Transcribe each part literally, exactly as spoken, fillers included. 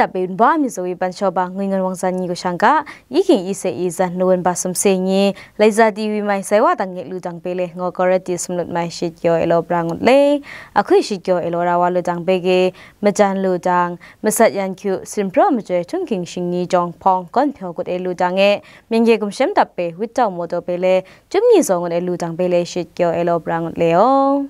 Abe wunba mi zawi ban shawba ngwi ngan wang zan ni ku shang ga, yi king yi se yi zan nu wunba sum se nyi, lai za di wi mai sai wa dang nge lu dang pe le ngo kawra di sum lut mai shit kyo e lo bra ngut le. Akhui shit kyo e lo ra wa lu dang pe ge, majan lu dang, masat yan kyu, sin pro majoi htung king shing ni jawng hpawng kon pyo kut e lu dang e, myen ge gum shem tap pe, wit tau mo do pe le, chum ni zaw ngut e lu dang pe le shit kyo e lo bra ngut le o.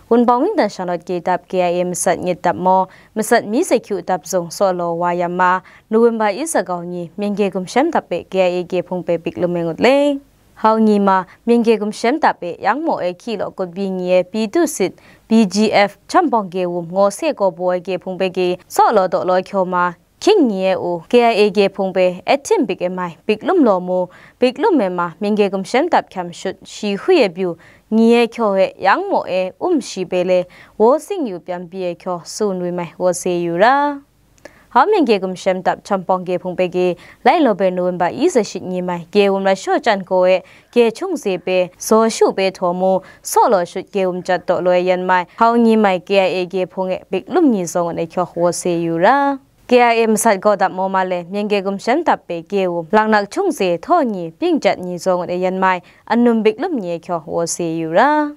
Wunpawng Wingdan Shanglawt K dap K I A masat nyit dap maw, masat mi se kyu dap zung saw law wa yam ma, November i sa kau ni, myen ge gumshem dap pe K I A ge hpung pe bik lum e ngut le. Hau ni ma, myen ge gumshem dap pe yang maw e hki law kut bi ni e pi du sit, B G F, Champawng ge wum ngo se kaw baw ai ge hpung pe ge, saw law daw law kyaw ma, hkying ni e u, K I A ge hpung pe, et htim bik e mai, bik lum law mu, bik lum e ma, myen ge gumshem dap hkyam shut, shi hui e byu, ni e kyaw e, yang maw e, um shi pe le, wo sing yu pyam pyi e kyaw, tsun wi mai, wo se yu ra. Hau myen ge gumshem dap Champawng ge hpung pe ge, lai law be November i za shit ni mai, ge wum la shaw chyan gaw e, ge chung ze pe, zaw shu pe htaw mu, saw law shut ge wum jat daw law e yan mai, hau ni mai, K I A ge hpung e, bik lum ni zaw ngut e kyaw, wo se yu ra. K I A masat gaw dap maw ma le, myen ge gumshem dap pe ge wum, lang nak chung ze htaw ni, pyin jat ni zaw ngut e yan mai, anum bik lum ni e kyaw, wo se yu ra.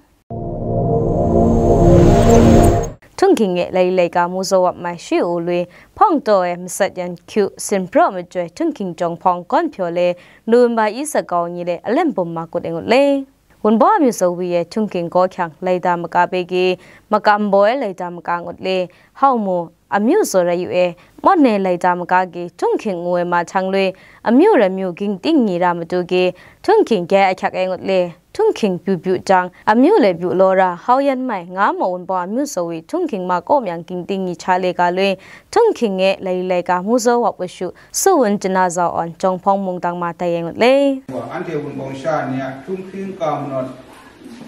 Htung king e lai lai ka mu zaw wap mai shui u lui, hpawng taw e masat yan hkyu, sin pro majoi, htung king jawng hpawng kawn pyaw le, November i sa kau ni le, alem bum ma kut e ngut le. Wunbaw amyu zaw wi e htung king gaw hkyang, lai da maka pe ge, makam baw e lai da maka ngut le, hau mu, amyu zaw rai yu e, mawn e lai da maka ge, htung king ngu e ma htang lui, amyu ramyu ging ting ni ra matu ge, htung king gyai ahkyak e ngut le, htung king byu byu jang, amyu le byu law ra, hau yan mai, nga maw wunbaw amyu zaw wi, htung king ma kaw myang ging ting ni hta le ga lui, htung king e lai lai ka mu zaw wap u shu, Su wun chana zau awn, jawng hpawng mung dang ma tai e ngut le. Wa, anhte wunpawng sha ni a htung hkring ka manawt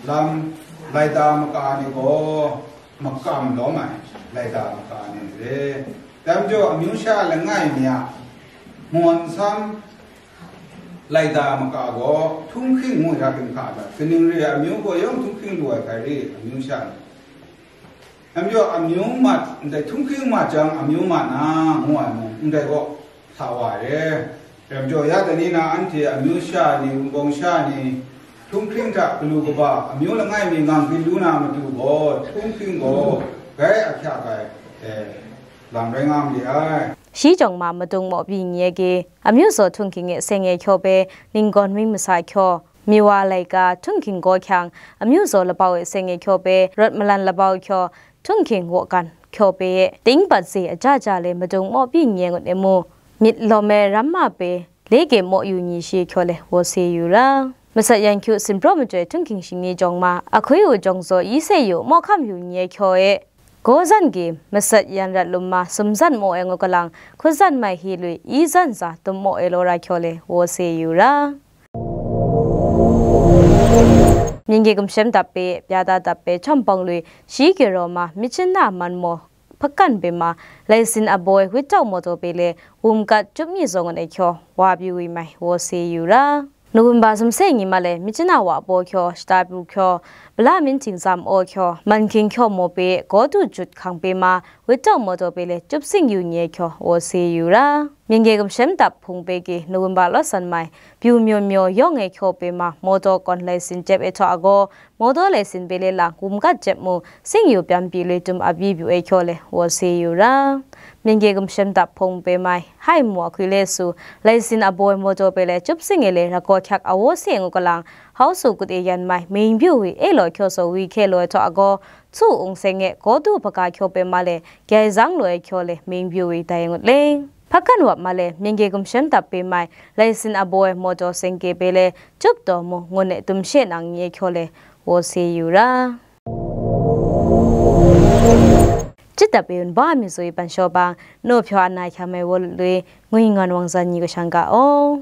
lam laida maka ni gaw, makam lawm ai laida maka ni re. Dai majaw, amyu sha langai mi a mawn sam laida maka gaw, htung hkring ngu hta hkring hka ai, kaning re ai, amyu gaw yawng htung hkring lu ai hkrai re, amyu sha ni. Anhte amyu mat, ndai htung hkring mat jang amyu mat na, ngu ai mung, ndai gaw sa wa ai. Ram jaw ya dai ni na, anhte amyu sha ni, wunpawng sha ni, htung hkring hta galu kaba, amyu langai mi ngang byin lu na matu gaw, htung hkring gaw, gai ahkyak ai, eh, lam rai nga ma li ai. Shi jawng ma madung maw byi ni e ge, amyu zaw htung hkring e seng e hkyaw pe, ninggawn mying masa hkyaw, Miwa laika, htung hking gaw hkyang, amyu zaw labau e seng e hkyaw pe, rawt malan labau hkyaw, htung hking waw gan hkyaw pe e, ting pat ze aja ja le madung maw byi nye ngut e mu, myit lawm e ram ma pe, le ge maw yu ni shi hkyaw le, waw se yu ra. Masat yan hkyu, sinpraw machyoi htung hking shingni jawng ma, ahkui u jawng zaw i se yu, maw hkam yu ni e hkyaw e, gaw zan ge, masat yan rat lum ma, sum zan maw e ngut galang, hkut zan mai hi lui, i zan za, tum maw e law ra hkyaw le, waw se yu ra. Mying ge gumshem dap pe, pyada dap pe, chawm pawng lui, shi giraw ma, myit shana man maw, hpakan pe ma, laisin aboi, wit tau maw taw pe le, wum gat, chup mi zaw ngut e hkyaw, wa pyi wi mai, waw se yu ra. November sumseng ni ma le, myit shana wa baw hkyaw, shata pru hkyaw, bala min hting zam aw hkyaw, man hking hkyaw maw pe, gaw du jut hkang pe ma, wit tau maw taw pe le, chup sing yu ni e hkyaw, waw se yu ra. Mying ge gumshem dap hpung pe ge, November law san mai, pyu myaw myaw yawng e hkyaw pe ma, mawtaw kawn laisin jep e htaw agaw, mawtaw laisin pe le lang, wum gat jep mu, sing yu pyam pyi lui tum a byi byu e hkyaw le, waw se yu ra. Mying ge gumshem dap hpung pe mai, hai mu ahkui le su, laisin aboi mawtaw pe le, chup sing e le, ragaw hkyak awaw se ngu galang, hau su kut e yan mai, mying byu wi, e law hkyaw saw wi hkye law e htaw agaw, tsu ung seng e, gaw du hpaga hkyaw pe ma le, gyai zang law e hkyaw le, mying byu wi dai ngut le. Hpakan wap ma le, mying ge gumshem dap pe mai, laisin aboi mawtaw seng ke pe le, chup taw mu, ngun e tum she nang nye hkyaw le, waw se yu ra. Chit dap e un ba mi zui ban shaw bang, no hpyaw ana hkya mai waw lut lui, ngwi ngan wang zan ni gashang ga aw.